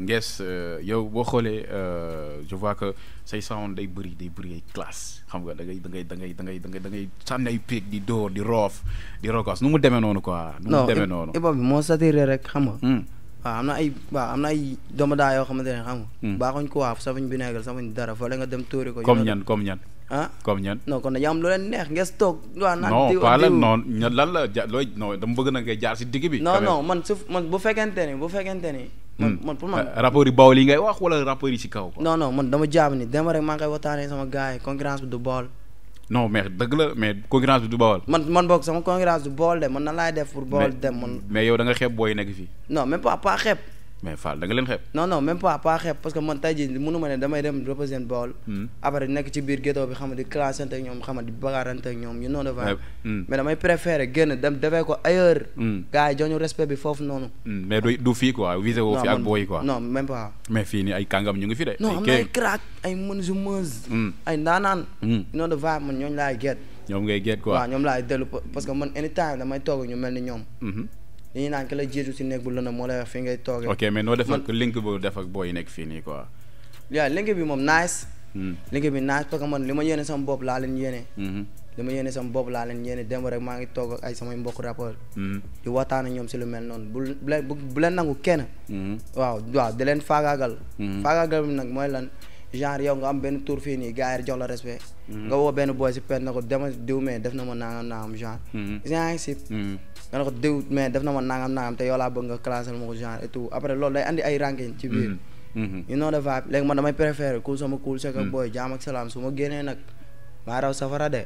Nguess yow boo xoolee je vois que say sound day bëri ay classe xam nga da ngay sànni ay pic di dóor di roof di rokos nu mu demee noonu quoi. nu mu demee noonu hip hop bi moo saturé rek xam nga. waaw am na ay doomu daa yoo xamante ne xam nga. baaxuñ ko waaf safuñ bi neegal safuñ dara foo leen nga dem tóori ko. comme ñan comme ñan. non kon dañoo am lu leen neex Nguess toog. waaw naan non pas la non ñan lan la looy non dama bëgg na ngay jaar si digg bi. non man bu fekkente ni. man pour man rappeurs yi Baol yi ngay wax wala rappeurs yi si kaw. non man dama jaab ni dem rek maa ngi koy waxtaanee sama gars yi concurrence bi du Baol. non mais dëgg la mais concurrence bi du Baol. man boog sama concurrence du Baol de man nan laay def pour Baol dem man. mais yow da nga xeeb booy nekk fii. non même pas xeeb. mais Fall da nga leen xeeb. non même pas xeeb parce que man tey jii mënu ma ne damay dem représenter Baol. après nekk ci biir ghetto bi xam nga di classante ak ñoom xam nga di bagaarante ak ñoom you know the vibe. mais damay préférer génn dem defee ko ailleurs. gars yi jox ñu respect bi foofu noonu. mais du fii quoi visé woo fi ak booy quoi. non même pas. mais fii nii ay kàngam ñu ngi fi de. non am na ay crack ay menuiseuse. ay ndaanaan. you know the vibe man ñooñu laay get. ñoom ngay get quoi. waaw ñoom laay dellu parce que man anytime damay toog ñu mel ni ñoom. li ñu naan ki la jiitu si néeg bu lëndëm moo lay wax fi ngay toogee. ok mais noo def ak link boobu def ak booy yi nekk fii nii quoi. waaw link bi moom nice. link bi nice parce que man li ma yéene sama bopp laa leen yéene. li ma yéene sama bopp laa leen yéene démb rek maa ngi toog ak ay samay mbokk rappeur. di waxtaan ak ñoom si lu mel noonu bu leen nangu kenn. waaw di leen faagaagal. faagaagal bi nag mooy lan genre yow nga am benn tour fii nii gars yi jox la respect. nga woo benn boy si pen na ko dema diw mais def na ma naangam genre. genre si. nga ne ko diw mais def na ma nangam te yow laa bëgg nga classé ma ko genre et tout après loolu day andi ay ranking ci biir. you know the vibe léegi man damay préféré cool sama cool sek ak booy jaam ak salaam su ma génnee nag maa raw safara de.